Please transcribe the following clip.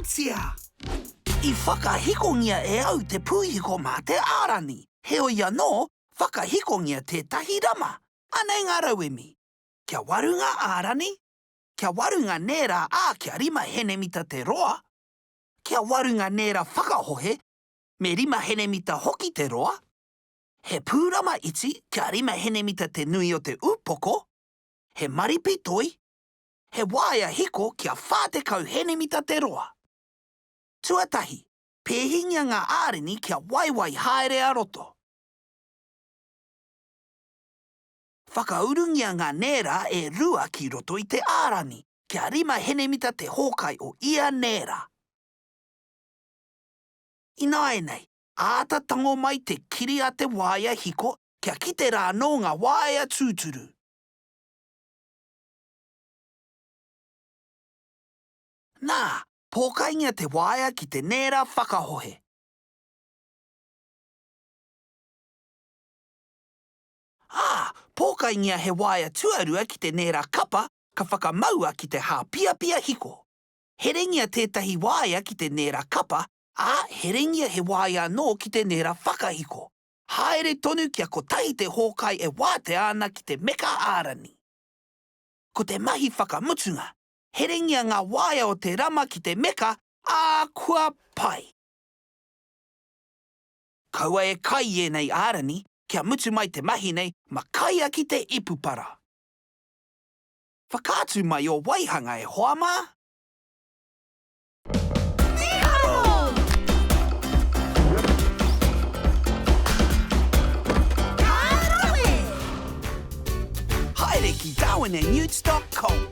Atia! I whakahikongia e au te pūhiko mā te ārani. Heoi anō, whakahikongia tētahi rama. Anei ngā rauemi. Kia waru ngā ārani, kia waru ngā nēra ā kia rima henemita te roa, kia waru ngā nēra whakahohe me rima henemita hoki te roa, he pūrama iti kia rima henemita te nui o te upoko, he maripi toi, he waea hiko kia 40 henemita te roa. Tuatahi, pēhingia ngā ārini kia waiwai haere a roto. Whakaurungia ngā nēra e rua ki roto i te ārani, kia rima henemita te hōkai o ia nēra. Ināianei, āta tango mai te kiri a te waea hiko kia kite rā anō ngā waea tūturu. Nā, pōkaingia te waea ki te nēra whakahohe. Ā, pōkaingia he waea tuarua ki te nēra kapa ka whakamaua ki te hāpiapia hiko. Herengia tētahi waea ki te nēra kapa, ā, herengia he waea anō ki te nēra whakahiko. Haere tonu kia kotahi te hōkai e wātea ana ki te meka ārani. Ko te mahi whakamutunga, herengia ngā waea o te rama ki te meka, ā, kua pai! Kaua e kai i ēnei ārani, kia mutu mai te mahi nei, makaia ki te ipupara. Whakaatu mai ō waihanga e hoa mā! Mīharo! Ka rawe! Haere ki darwinandnewts dot com.